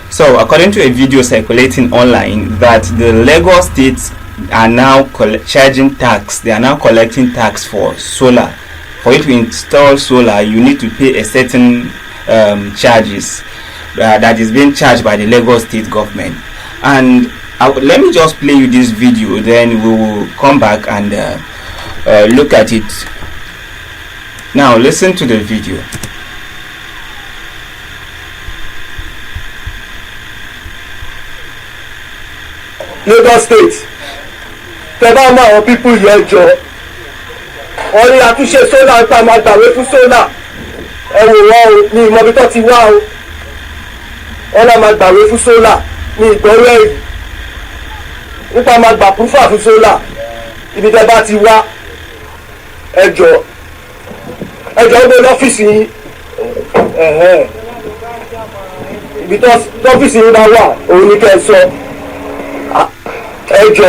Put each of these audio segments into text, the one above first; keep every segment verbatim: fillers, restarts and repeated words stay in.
So, according to a video circulating online, that the Lagos State are now coll- charging tax, they are now collecting tax for solar. For you to install solar, you need to pay a certain um, charges uh, that is being charged by the Lagos State government. And I, let me just play you this video, then we will come back and uh, uh, look at it. Now, listen to the video. Lagos State, tẹ bá mọ àwọn pípù yìí, ẹ jọ. Wọ́n ní àtúnṣe sólà ń pa máa gbàwé fún sólà. Ẹ wò wọ́n o, ní ìmọ̀bí tó ti wá o. Wọ́n náà máa gbàwé fún sólà ní ìgbọ́rọ̀ ẹ̀yìn. Nípa máa gbà púfà fún sólà. Ibi tẹ bá ti wá, ẹ jọ. Ẹ jọ, gbé lọ́fíìsì yín. Ẹ̀hẹ́n. Ibi tọ́fíìsì yín bá wà, òun ni kẹ́ ẹ sọ. Ẹ jọ.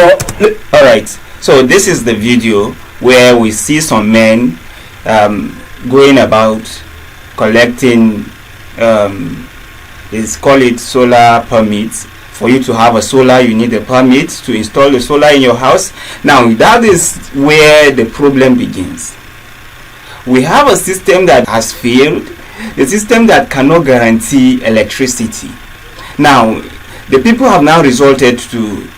All right. So this is the video where we see some men um, going about collecting, um, let's call it solar permits. For you to have a solar, you need a permit to install the solar in your house. Now, that is where the problem begins. We have a system that has failed, a system that cannot guarantee electricity. Now, the people have now resorted to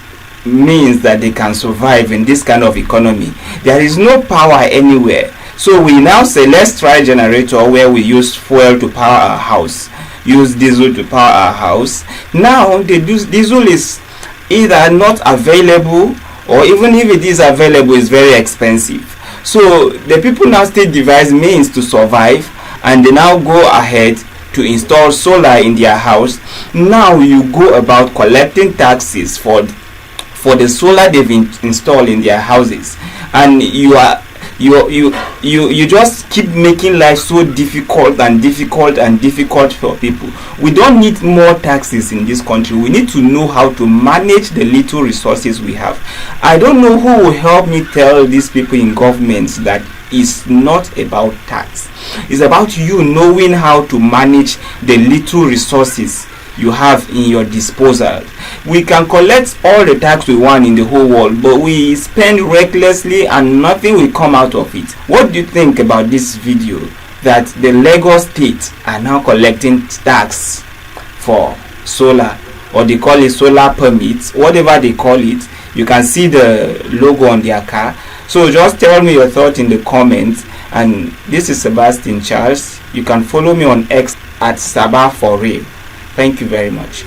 means that they can survive in this kind of economy. There is no power anywhere. So we now say, let's try generator where we use fuel to power our house, use diesel to power our house. Now the dis- diesel is either not available, or even if it is available, it's very expensive. So the people now still devise means to survive, and they now go ahead to install solar in their house. Now you go about collecting taxes for for the solar they've in- installed in their houses, and you are you you you you just keep making life so difficult and difficult and difficult for people. We don't need more taxes in this country. We need to know how to manage the little resources we have. I don't know who will help me tell these people in government that it's not about tax. It's about you knowing how to manage the little resources you have in your disposal. We can collect all the tax we want in the whole world, but we spend recklessly and nothing will come out of it. What do you think about this video, that the Lagos State are now collecting tax for solar, or they call it solar permits, whatever they call it? You can see the logo on their car. So just tell me your thought in the comments. And this is Sebastian Charles. You can follow me on X at Sabah for Real. Thank you very much.